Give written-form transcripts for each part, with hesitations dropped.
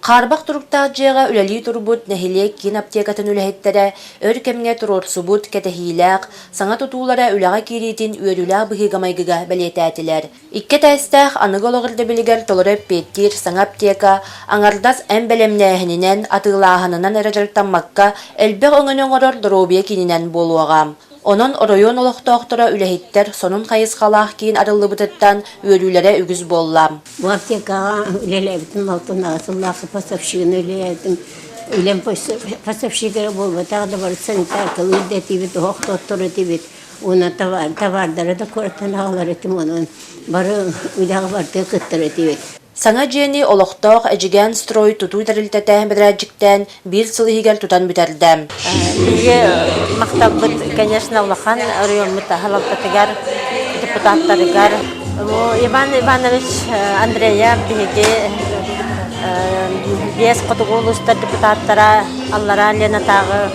Хаарбах туруктаах дьиэҕэ үлэлии турбут нэһилиэк киин аптекатын үлэһиттэрэ өр кэмҥэ туруорсубут, кэтэһиилээх, саҥа тутуулара үлэҕэ киириитин үөрүүлээх быһыыга-майгыга бэлиэтээтилэр. Икки этээстээх аныгы олох ирдэбилигэр толору эппиэттиир саҥа аптека аҥардас эмп бэлэмнээһининэн, атыылааһынынан эрэ дьарыктаммакка, элбэх өҥөнү оҥорор доруобуйа киининэн буолуоҕа. Онон оройуон олохтоохторо үлэһиттэр сонун хайысхалаах киин арыллыбытыттан үөрүүлэрэ үгүс буолла. Бу аптекаҕа үлэлээбитим алтан сыллаах поставщигынан үлэлээбитим. Үлэм поставщига буолбатах да бары санитаркалыыр да этибит, оһох тоттор этибит. Уонна товардары да куораттан аҕалар этим, онон бары үлэҕэ барытыгар кыттар этибит. Саҥа дьиэни олохтоох Эдьигээн строй тутуу тэрилтэтэ бэдэрээтчиктээн биир сыл иһигэр тутан бүтэрдэ. Биһиги махталбыт, конечно, улахан оройуоммут салалтатыгар, депутаттарыгар. Иван Иванович Андреев биһиги биэс хотугу улуустар депутаттара Аллараа Ленатааҕы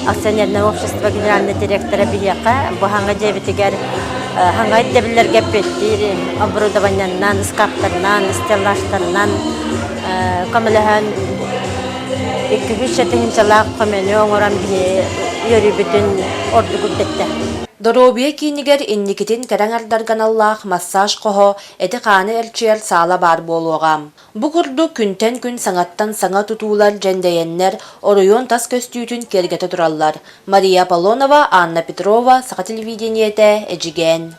акционерное общество генеральный директора биһиэхэ бу хаҥа дьиэбитигэр хаҥа ирдэбиллэргэ эппиэттиир оборудованиеннан, ыскааптарынан, стеллажтарынан көмөлөһөн 200 тыһыынчалаах көмөнү оҥорон биһи үөрүүбүтүн ордук үрдэттэ. Доруобуйа киинигэр инникитин кэрэ аҥардарга аналлаах массаж хоһо, эти-хааны эрчийэр саала баар буолуоҕа. Бу курдук күнтэн күн саҥаттан саҥа тутуулар дьэндэйэннэр, оройуон тас көстүүтүн киэргэтэ тураллар. Мария Аполлонова, Анна Петрова, Саха телевидениетэ, Эдьигээн.